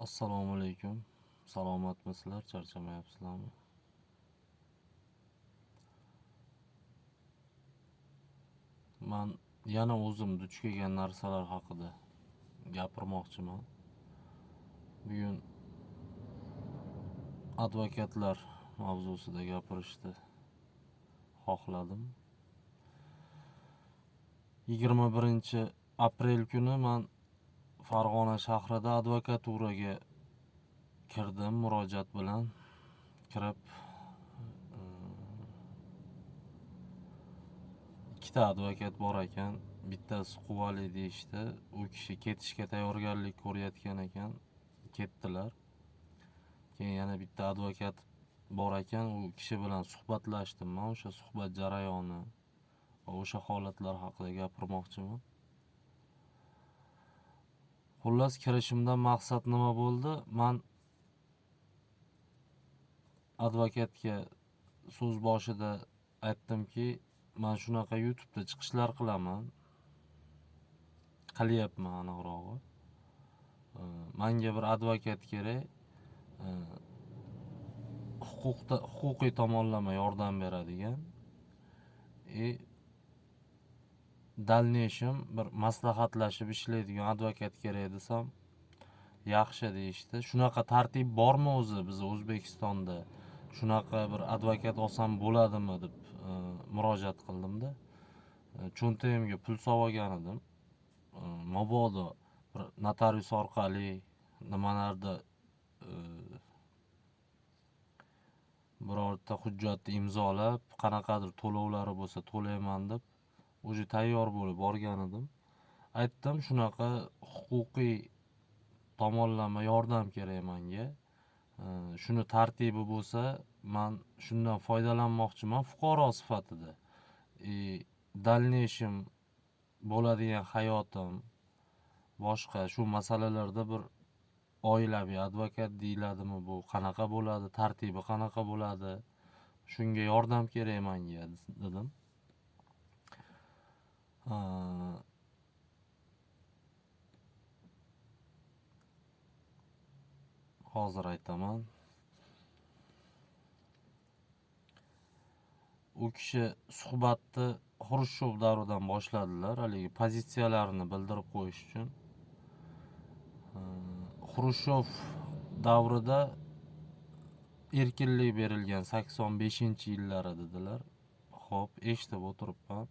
Assalomu alaykum. Salomatmisizlar, charchamayapsizlarmi? Man yana o'zim duch kelgan narsalar haqida gapirmoqchiman. Bugun advokatlar mavzusida gapirishni xohladim. 21 aprel kuni man Farg'ona shahrida advokaturaga kirdim murojaat bilan. Kirib, ikkita advokat bor ekan. Bittasi Quvali deyishdi. U kishi ketishga tayyorgarlik ko'rayotgan ekan. Ketdilar. Keyin yana bitta advokat bor ekan. U kishi bilan suhbatlashdim man. O'sha suhbat jarayoni va o'sha holatlar haqida gapirmoqchiman. Xullas, kirishimdan maqsad nima bo'ldi? Man advokatga so'z boshida aytdimki, man shunaqa YouTube'da chiqishlar qilaman. Qilyapman aniqrog'i. Manga bir advokat kerak. Huquqda huquqiy tomonlama yordam beradigan. И дальнейшем bir maslahatlashib ishlaydigan advokat kerak desam, yaxshi deyishdi. Shunaqa tartib bormi o'zi biz O'zbekistonda? Shunaqa bir advokat olsam bo'ladimi deb murojaat qildimda. Cho'ntagimga pul solgan edim. Mabodo bir notarius orqali nimalarda birorta hujjatni imzolab, qanaqadir to'lovlari bo'lsa to'layman deb уже tayyor bo'lib borgan edim. Aytdim, shunaqa huquqiy tomonlama yordam kerak manga. Shuni tartibi bo'lsa, man shundan foydalanmoqchiman fuqaro sifatida. И дальнейшем bo'ladigan hayotim, boshqa shu masalalarda bir oilaviy advokat deyiladimi bu, qanaqa bo'ladi, tartibi qanaqa bo'ladi? Shunga yordam kerak manga dedim. Hozir aytaman. U kishi suhbatni Xrushchov davridan boshladilar, haligi pozitsiyalarini bildirib qo'yish uchun. Xrushchov davrida erkinlik berilgan 85-yillari dedilar. Xo'p, eshitib o'tiribman.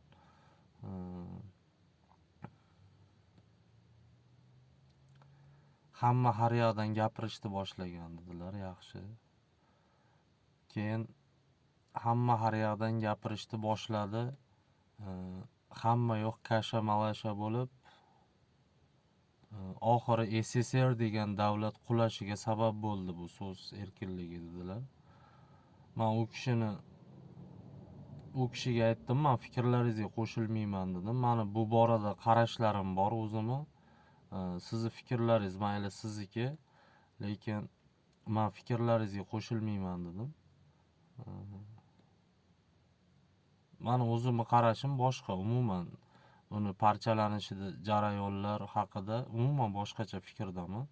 Hamma har yoqdan gapirishni boshlagan dedilar, yaxshi. Keyin hamma har yoqdan gapirishni boshladi. Hamma yoq kasha-malasha bo'lib, oxiri SSSR degan davlat qulashiga sabab bo'ldi bu so'z erkinligi dedilar. Man u kishiga aytdim, man fikrlaringizga qo'shilmayman dedim. Mani bu borada qarashlarim bor o'zimni. Sizni fikrlaringiz mayli sizniki, lekin man fikrlaringizga qo'shilmayman dedim. Mani o'zimni qarashim boshqa umuman. Uni parchalanishi jarayonlar haqida umuman boshqacha fikrdaman.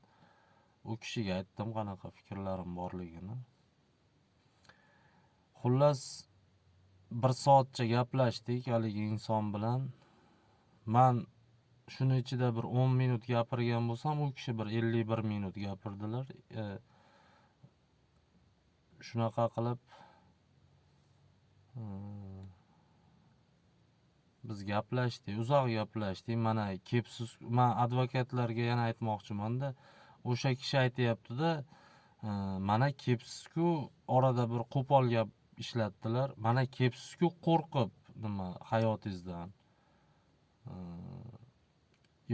U kishiga aytdim qanaqa fikrlarim borligini. Xullas, bir soatcha gaplashdik haligi inson bilan. Man shuni ichida bir 10 minut gapirgan bo'lsam, u kishi bir 51 minut gapirdilar. Shunaqa qilib biz gaplashdik, uzoq gaplashdik. Mana kepsiz, man advokatlarga yana aytmoqchimanda, o'sha kishi aytyapti-da, mana kepsiz-ku, orada bir qo'pol gap ishlatdilar. Mana kepsiz-ku qo'rqib nima hayotingizdan.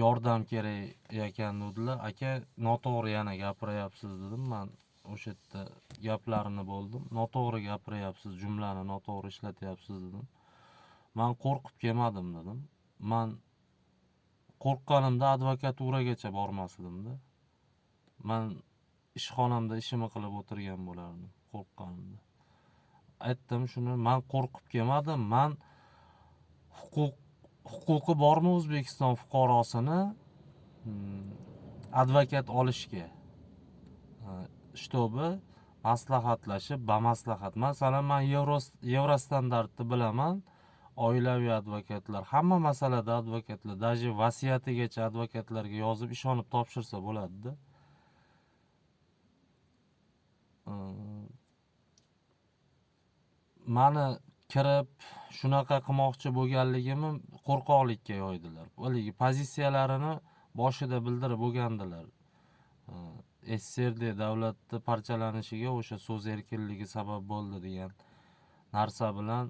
Yordam kerak ekan dedilar. Aka, noto'g'ri yana gapiryapsiz dedim. Man o'sha yerda gaplarini bo'ldim. Noto'g'ri gapiryapsiz, jumlani noto'g'ri ishlatyapsiz dedim. Man qo'rqib kelmadim dedim. Man qo'rqqanimda advokaturagacha bormas edimda. Man ishxonamda ishimni qilib o'tirgan bo'lardim qo'rqqanimda. Aytdim shuni, man qo'rqib kelmadim. Man huquqi bormi O'zbekiston fuqarosini advokat olishga? Чтобы maslahatlashib, bamaslahat. Masalan, man Yevrostandartni bilaman. Oilaviy advokatlar, hamma masalada advokatlar, даже vasiyatigacha advokatlarga yozib ishonib topshirsa bo'ladi-da. Mani kirib shunaqa qilmoqchi bo'lganligimni qo'rqoqlikka yoydilar. Haligi pozitsiyalarini boshida bildirib bo'lgandilar. SSRD davlatni parchalanishiga o'sha so'z erkinligi sabab bo'ldi degan narsa bilan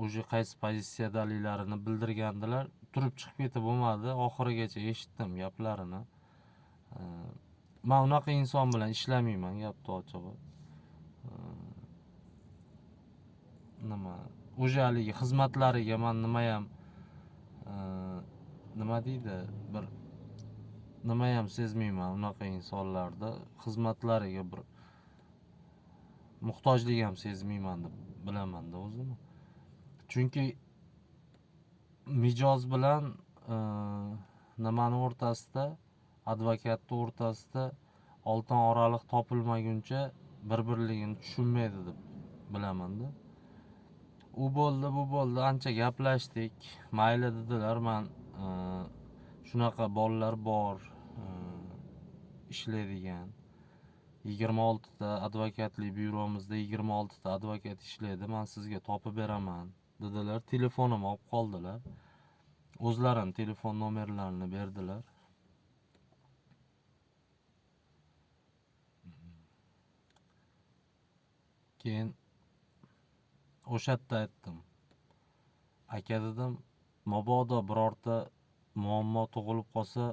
уже qaysi pozitsiyadaliklarini bildirgandilar. Turib chiqib ketib bo'lmadi. Oxirigacha eshitdim gaplarini. Men unaqa inson bilan ishlamayman, gapni ochig'i. Nima, уже haligi xizmatlariga man nimayam, nima deydi, bir nimayam sezmayman unaqa insonlarda, xizmatlariga bir muhtojlik ham sezmayman deb bilaman-da o'zimni. Chunki mijoz bilan nimani o'rtasida, advokatni o'rtasida oltin oraliq topilmaguncha bir-birligini tushunmaydi deb bilaman-da. U bo'ldi, bu bo'ldi, ancha gaplashdik. Mayli dedilar, man shunaqa bolalar bor, ishlaydigan. 26 ta advokatlik byuromizda 26 ta advokat ishlaydi, men sizga topib beraman dedilar. Telefonimni olib qoldilar. O'zlarining telefon nomerlarini berdilar. Keyin o'sha yerda aytdim. Aka dedim, mabodo birorta muammo tug'ilib qolsa,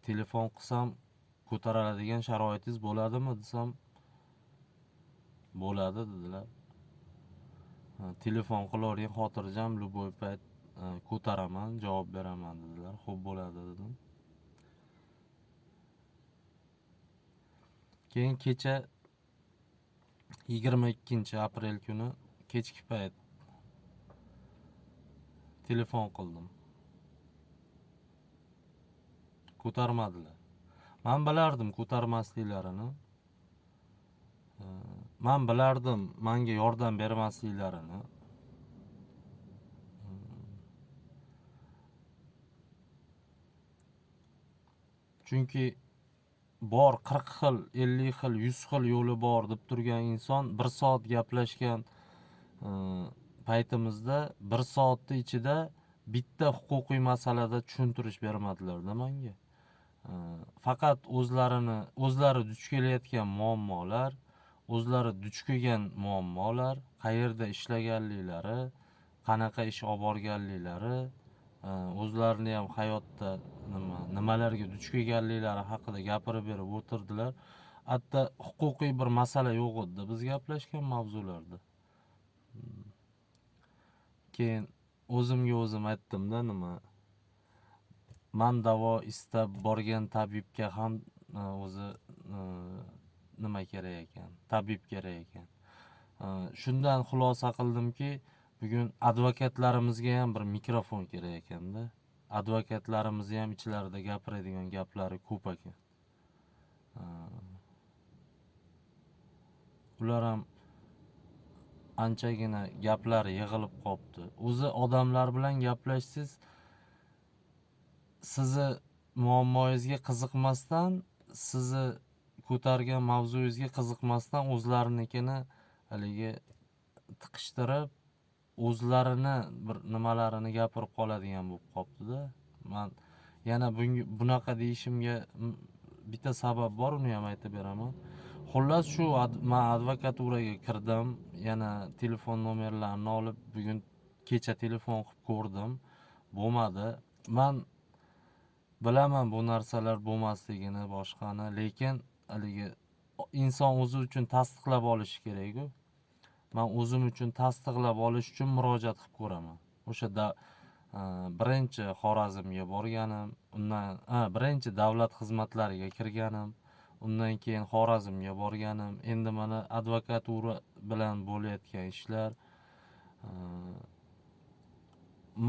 telefon qilsam ko'taradigan sharoitingiz bo'ladimi desam, bo'ladi dedilar. Telefon qilavering, xotirjam, любой payt ko'taraman, javob beraman dedilar. Xo'p bo'ladi dedim. Keyin kecha 22 aprel kuni kechki payt telefon qildim. Ko'tarmadilar. Men bilardim ko'tarmasliklarini. Men bilardim menga yordam bermasliklarini. Chunki bor 40 xil, 50 xil, 100 xil yo'li bor deb turgan inson 1 soat gaplashgan paytimizda 1 soatning ichida bitta huquqiy masalada tushuntirish bermadilar-da menga. Faqat o'zlari duch kelayotgan muammolar, o'zlari duch kelgan muammolar, qayerda ishlaganliklari, qanaqa ish olib borganliklari, o'zlarini ham hayotda nimalarga duch kelganliklari haqida gapirib berib o'tirdilar. Hatto huquqiy bir masala yo'q edi biz gaplashgan mavzularda. Keyin o'zimga o'zim aytdim-da, nima, man davo istab borgan tabibga ham o'zi nima kerak ekan, tabib kerak ekan. Shundan xulosa qildimki, bugun advokatlarimizga ham bir mikrofon kerak ekanda. Advokatlarimizni ham ichlarida gapiradigan gaplari ko'p ekan. Ular ham anchagina gaplari yig'ilib qolibdi. O'zi odamlar bilan gaplashsiz, sizni muammoyingizga qiziqmasdan, sizni ko'targan mavzuyingizga qiziqmasdan o'zlarinikini haligi tiqishtirib, o'zlarini bir nimalarini gapirib qoladigan bo'lib qolibdi-da. Men yana bunaqa deyishimga bitta sabab bor, uni ham aytib beraman. Xullas, shu men advokaturaga kirdim, yana telefon nomerlarini olib, bugun kecha telefon qilib ko'rdim, bo'lmadi. Men bilaman bu narsalar bo'lmasligini, boshqani, lekin haligi inson o'zi uchun tasdiqlab olishi kerak-ku. Men o'zim uchun tasdiqlab olish uchun murojaat qilib ko'raman. O'sha birinchi Xorazmga borganim, undan birinchi davlat xizmatlariga kirganim, undan keyin Xorazmga borganim, endi mana advokatura bilan bo'layotgan ishlar.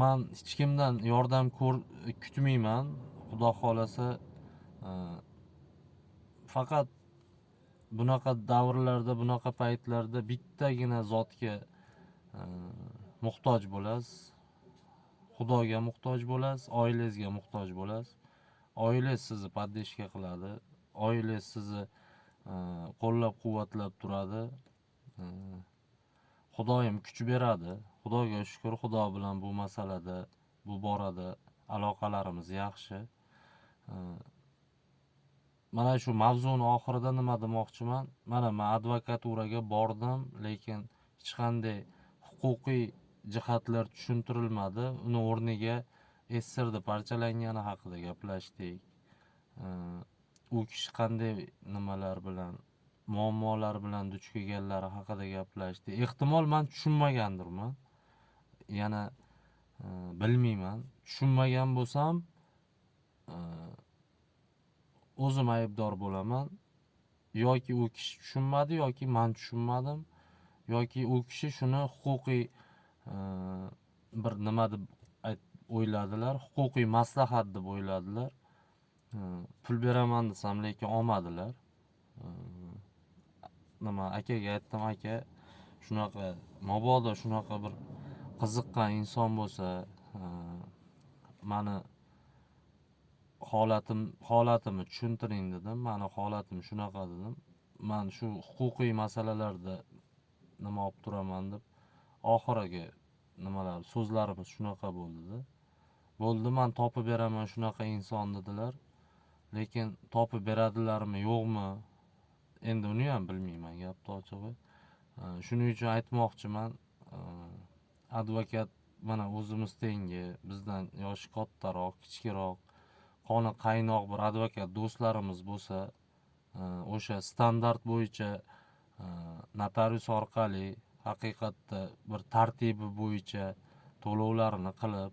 Man hech kimdan yordam kutmayman. Xudo xolasa, faqat Bunaqa davrlarda, bunaqa paytlarda bittagina zotga muhtoj bo'lasiz. Xudoga muhtoj bo'lasiz, oilangizga muhtoj bo'lasiz. Oilangiz sizni поддержка qiladi, oilangiz sizni qo'llab-quvvatlab turadi. Xudoyim kuch beradi. Xudoga shukr, Xudo bilan bu masalada, bu borada aloqalarimiz yaxshi. Mana shu mavzuni oxirida nima demoqchiman? Mana men advokaturaga bordim, lekin hech qanday huquqiy jihatlar tushuntirilmadi. Uni o'rniga SSRda parchalangani haqida gaplashdik. U kishi qanday nimalar bilan, muammolar bilan duch kelganlari haqida gaplashdik. Ehtimol men tushunmagandirman. Yana bilmayman. Tushunmagan bo'lsam, o'zim aybdor bo'laman. Yoki u kishi tushunmadi, yoki men tushunmadim, yoki u kishi shuni huquqiy bir nima deb o'yladilar, huquqiy maslahat deb o'yladilar. Pul beraman desam, lekin olmadilar. Nima akaga aytdim, aka, shunaqa mabodo shunaqa bir qiziqqan inson bo'lsa, mani holatimni tushuntiring dedim. Mani holatim shunaqa dedim. Men shu huquqiy masalalarda nima olib turaman deb oxirgi nimalar so'zlarimiz shunaqa bo'ldi-da. Bo'ldi, men topib beraman shunaqa inson dedilar. Lekin topib beradilarmi, yo'qmi? Endi uni ham bilmayman, gapni ochig'i. Shuning uchun aytmoqchiman, advokat mana o'zimiz tengi, bizdan yoshi kattaroq, kichikroq, qoni qaynoq bir advokat do'stlarimiz bo'lsa, o'sha standart bo'yicha notarius orqali haqiqatda bir tartibi bo'yicha to'lovlarini qilib,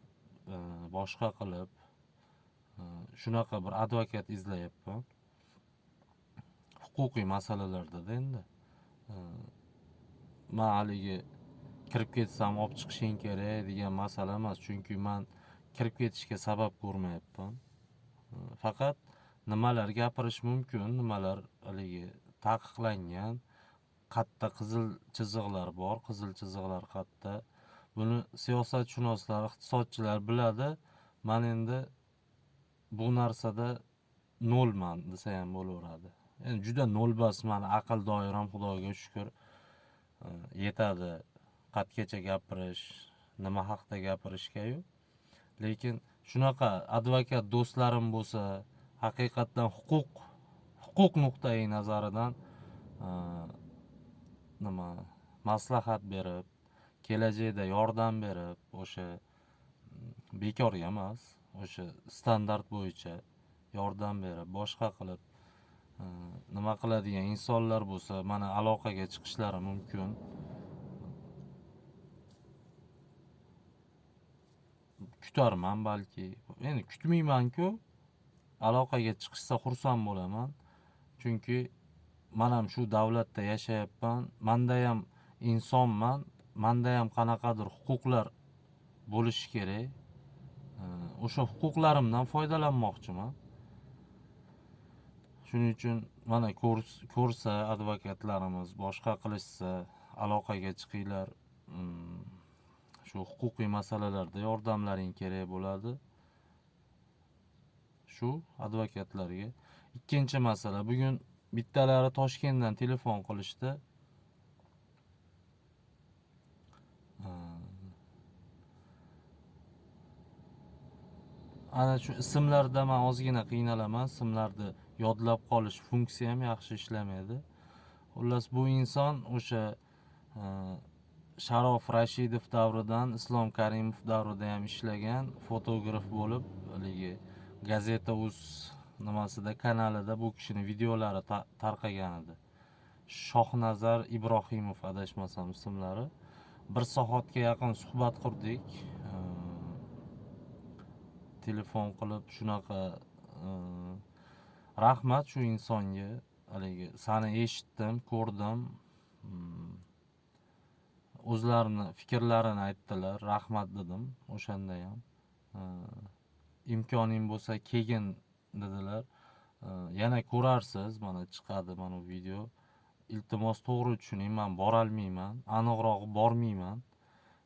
boshqa qilib, shunaqa bir advokat izlayapman. Huquqiy masalalarda endi. Men haligi kirib ketsam olib chiqishing kerak degan masala emas, chunki men kirib ketishga sabab ko'rmayapman. Faqat nimalar gapirish mumkin, nimalar haligi taqiqlangan, qatta qizil chiziqlar bor, qizil chiziqlar qatta. Buni siyosatshunoslar, iqtisodchilar biladi. Men endi bu narsada nolman desa ham bo'laveradi. Endi juda nolbas, mani aql doiram Xudoga shukr yetadi qatgacha gapirish, nima haqida gapirishga-yu. Lekin shunaqa advokat do'stlarim bo'lsa, haqiqatdan huquq nuqtai nazaridan nima maslahat berib, kelajakda yordam berib, o'sha bekorga emas, o'sha standart bo'yicha yordam berib, boshqa qilib nima qiladigan insonlar bo'lsa, mana aloqaga chiqishlari mumkin. Kutarman balki. Endi kutmayman-ku. Aloqaga chiqishsa xursand bo'laman. Chunki men ham shu davlatda yashayapman. Menda ham insonman. Menda ham qanaqadir huquqlar bo'lishi kerak. O'sha huquqlarimdan foydalanmoqchiman. Shuning uchun mana ko'rsa advokatlarimiz, boshqa qilishsa aloqaga chiqinglar. Shu huquqiy masalalarda yordamlaring kerak bo'ladi. Shu advokatlarga. Ikkinchi masala, bugun bittalari Toshkentdan telefon qilishdi. Ana shu ismlarda men ozgina qiynalaman, ismlarni yodlab qolish funksiyam yaxshi ishlamaydi. Xullas, bu inson o'sha Sharof Rashidov davridan Islom Karimov davrida ham ishlagan, fotograf bo'lib, haligi Gazeta Uz nimasida kanalida bu kishining videolari tarqagan edi. Shohnazar Ibrohimov adashmasam ismlari. 1 soatga yaqin suhbat qurdik. Telefon qilib shunaqa rahmat shu insonga, haligi seni eshitdim, ko'rdim. O'zlarini fikrlarini aytdilar, rahmat dedim o'shanda ham. Imkoning bo'lsa kelgin dedilar. Yana ko'rarsiz, mana chiqadi mana bu video. Iltimos, to'g'ri tushuning, man borolmayman, aniqrog'i bormayman.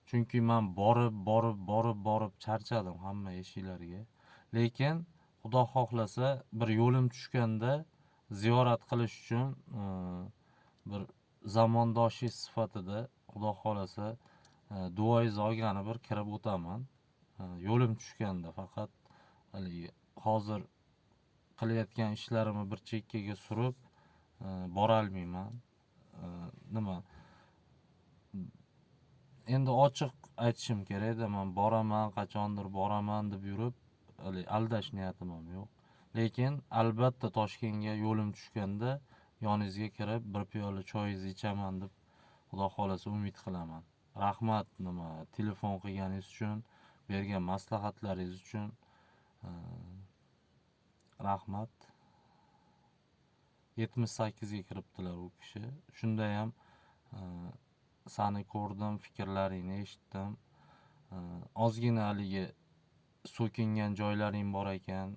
Chunki man borib, borib, borib, borib charchadim hamma eshiklarga. Lekin Xudo xohlasa bir yo'lim tushganda ziyorat qilish uchun bir zamondoshingiz sifatida Xudo xohlasa duoyingizni olgani bir kirib o'taman. Yo'lim tushganda faqat haligi hozir qilayotgan ishlarimni bir chekkaga surib borolmayman. Nima? Endi ochiq aytishim kerakda, man boraman, qachondir boraman deb yurib, hali aldash niyatim ham yo'q. Lekin albatta Toshkentga yo'lim tushganda yoningizga kirib bir piyola choyingizni ichaman deb Xudo xohlasa umid qilaman. Rahmat nima telefon qilganingiz uchun, bergan maslahatlaringiz uchun rahmat. 78 ga kiribdilar u kishi. Shunda ham sani ko'rdim, fikrlaringni eshitdim. Ozgina haligi so'kingan joylaring bor ekan,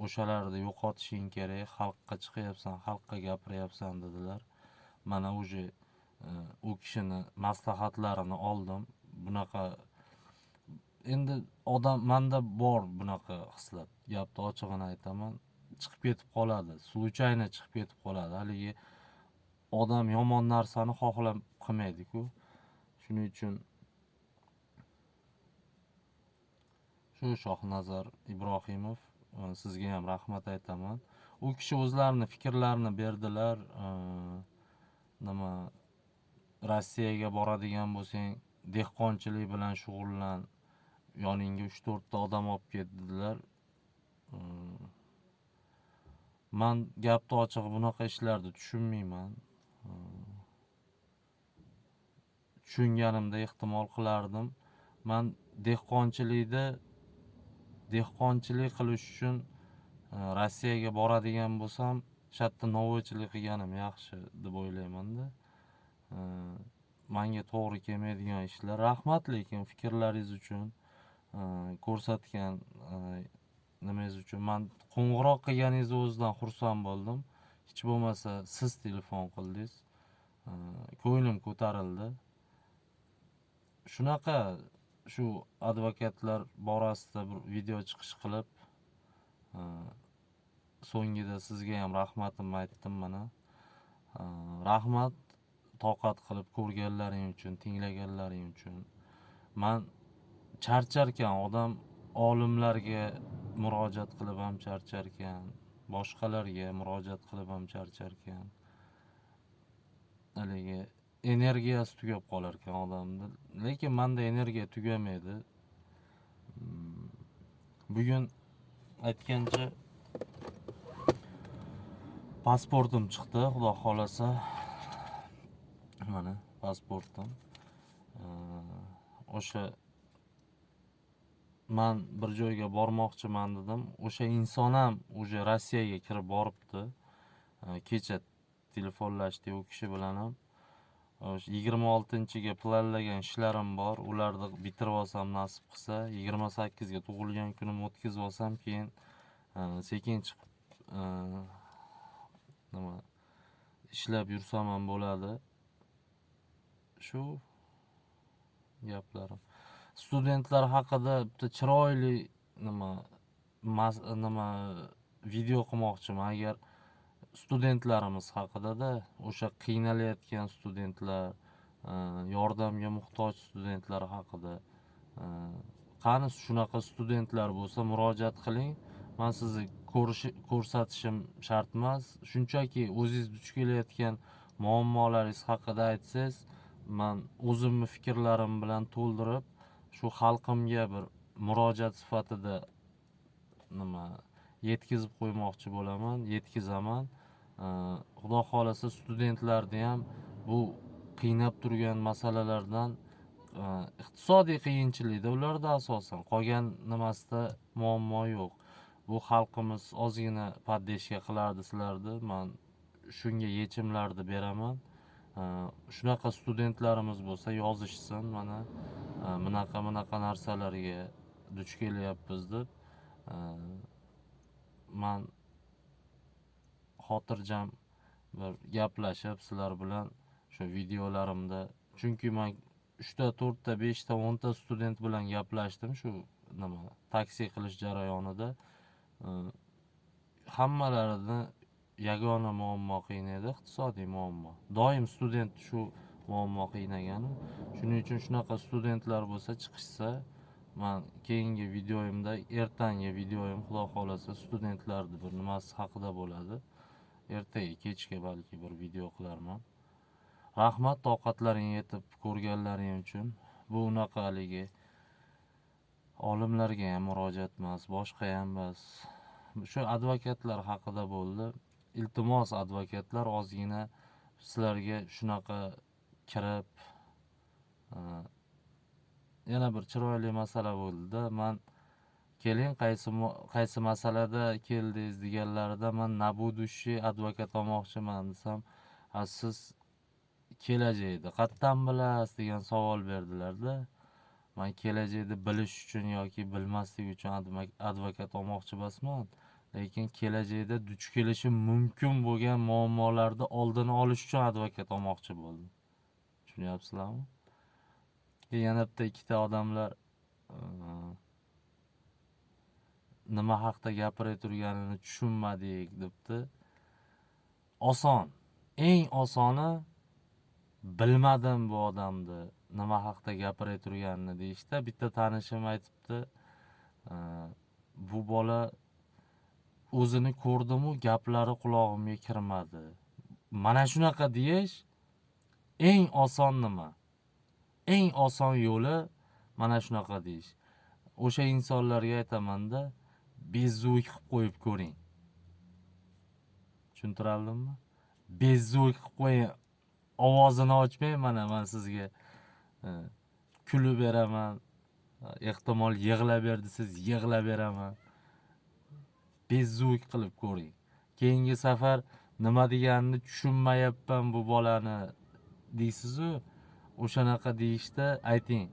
o'shalarni yo'qotishing kerak, xalqqa chiqyapsan, xalqqa gapiryapsan dedilar. Mana уже u kishini maslahatlarini oldim. Bunaqa endi odam manda bor bunaqa hislat. Gapni ochig'ini aytaman, chiqib ketib qoladi, случайно chiqib ketib qoladi. Haligi odam yomon narsani xohlab qilmaydi-ku. Shuning uchun shu Shohnazar Ibrohimov, sizga ham rahmat aytaman. U kishi o'zlarini fikrlarini berdilar. Nima Rossiyaga boradigan bo'lsang, dehqonchilik bilan shug'ullan, yoningga 3-4 ta odam olib ket dedilar. Man gapni ochig'i bunaqa ishlarni tushunmayman. Tushunganimda ehtimol qilardim. Man dehqonchilik qilish uchun Rossiyaga boradigan bo'lsam, shu yerda novvoychilik qilganim yaxshi deb o'ylayman-da. Manga to'g'ri kelmaydigan ishlar. Rahmat lekin fikrlaringiz uchun, ko'rsatgan nimangiz uchun. Man qo'ng'iroq qilganingizni o'zidan xursand bo'ldim. Hech bo'lmasa siz telefon qildingiz. Ko'nglim ko'tarildi. Shunaqa shu advokatlar borasida bir video chiqish qilib, so'ngida sizga ham rahmatimni aytdim mana. Rahmat toqat qilib ko'rganlaring uchun, tinglaganlaring uchun. Man charcharkan odam olimlarga murojaat qilib ham charcharkan, boshqalarga murojaat qilib ham charcharkan. Haligi energiyasi tugab qolar ekan odamni. Lekin menda energiya tugamaydi. Bugun aytgancha pasportim chiqdi, Xudo xohlasa. Mana pasportim. O'sha man bir joyga bormoqchiman dedim. O'sha inson ham уже Rossiyaga kirib boribdi. Kecha telefonlashdik u kishi bilan ham. O'sha 26-ga planlagan ishlarim bor. Ularni bitirib olsam nasib qilsa, 28 ga tug'ilgan kunimni o'tkazib olsam, keyin sekin chiqib nima ishlab yursam ham bo'ladi. Shu gaplarim. Studentlar haqida bitta chiroyli nima video qilmoqchiman. Agar studentlarimiz haqida-da, o'sha qiynalayotgan studentlar, yordamga muhtoj studentlar haqida. Qani shunaqa studentlar bo'lsa murojaat qiling. Man sizni ko'rsatishim shart emas. Shunchaki o'zingiz duch kelayotgan muammolaringiz haqida aytsangiz, man o'zimni fikrlarim bilan to'ldirib, shu xalqimga bir murojaat sifatida nima yetkazib qo'ymoqchi bo'laman, yetkazaman. Xudo xohlasa studentlarni ham bu qiynab turgan masalalardan, iqtisodiy qiyinchilikda ularda asosan, qolgan nimasida muammo yo'q. Bu xalqimiz ozgina поддержка qilardi sizlarni, man shunga yechimlarni beraman. Shunaqa studentlarimiz bo'lsa yozishsin, mana bunaqa bunaqa narsalarga duch kelyapmiz deb. Man xotirjam Bir gaplashib sizlar bilan shu videolarimda, chunki man 3 ta, 4 ta, 5 ta, 10 ta student bilan gaplashdim shu nima taksi qilish jarayonida. Hammalarini yagona muammo qiynaydi, iqtisodiy muammo. Doim student shu muammo qiynagan. Shuning uchun shunaqa studentlar bo'lsa, chiqishsa, man keyingi videoyimda, ertangi videoyim xudo xohlasa studentlarni bir nimasi haqida bo'ladi. Ertaga kechga balki bir video qilarman. Rahmat toqatlaring yetib ko'rganlaring uchun. Bu unaqa haligi olimlarga ham murojaat emas, boshqa ham emas. Shu advokatlar haqida bo'ldi. Iltimos, advokatlar, ozgina sizlarga shunaqa kirib, yana bir chiroyli masala bo'ldi-da. Man keling, qaysi masalada keldingiz deganlarida, man на будущий advokat olmoqchiman desam, "A siz kelajakda qayerdan bilasiz?" degan savol berdilarda. Man kelajakda bilish uchun yoki bilmaslik uchun advokat olmoqchi emasman, lekin kelajakda duch kelishim mumkin bo'lgan muammolarni oldini olish uchun advokat olmoqchi bo'ldim. Tushunyapsizlarmi? Keyin yana bitta ikkita odamlar nima haqida gapirib turganini tushunmadik debdi. Oson. Eng osoni bilmadim bu odamni nima haqida gapirib turganini deyishda. Bitta tanishim aytibdi, bu bola o'zini ko'rdimu, gaplari qulog'imga kirmadi. Mana shunaqa deyish eng oson nima? Eng oson yo'li mana shunaqa deyish. O'sha insonlarga aytamanda, без звук qilib qo'yib ko'ring. Tushuntirildimmi? Без звук qilib qo'ying. Ovozini ochmang, mana man sizga kulib beraman. Ehtimol yig'lab ber desangiz yig'lab beraman. Без звук qilib ko'ring. Keyingi safar nima deganini tushunmayapman bu bolani deysiz-u, o'shanaqa deyishda ayting.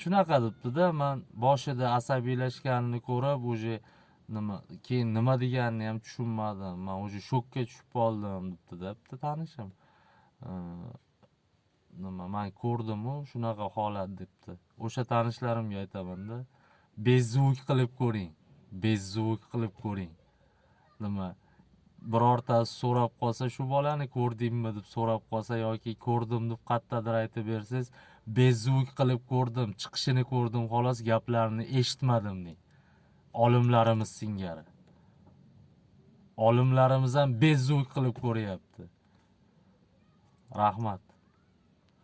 Shunaqa debdi-da, man boshida asabiylashganini ko'rib, уже nima, keyin nima deganini ham tushunmadim. Man уже shokka tushib qoldim debdi-da bitta tanishim. Nima, man ko'rdim-u shunaqa holat debdi. O'sha tanishlarimga aytaman-da, без звук qilib ko'ring. Без звук qilib ko'ring. Nima, birortasi so'rab qolsa, shu bolani ko'rdingmi deb so'rab qolsa yoki ko'rdim deb qayerdadir aytib bersangiz, без звук qilib ko'rdim, chiqishini ko'rdim, xolos, gaplarini eshitmadim deng. Olimlarimiz singari. Olimlarimiz ham без звук qilib ko'ryapti. Rahmat.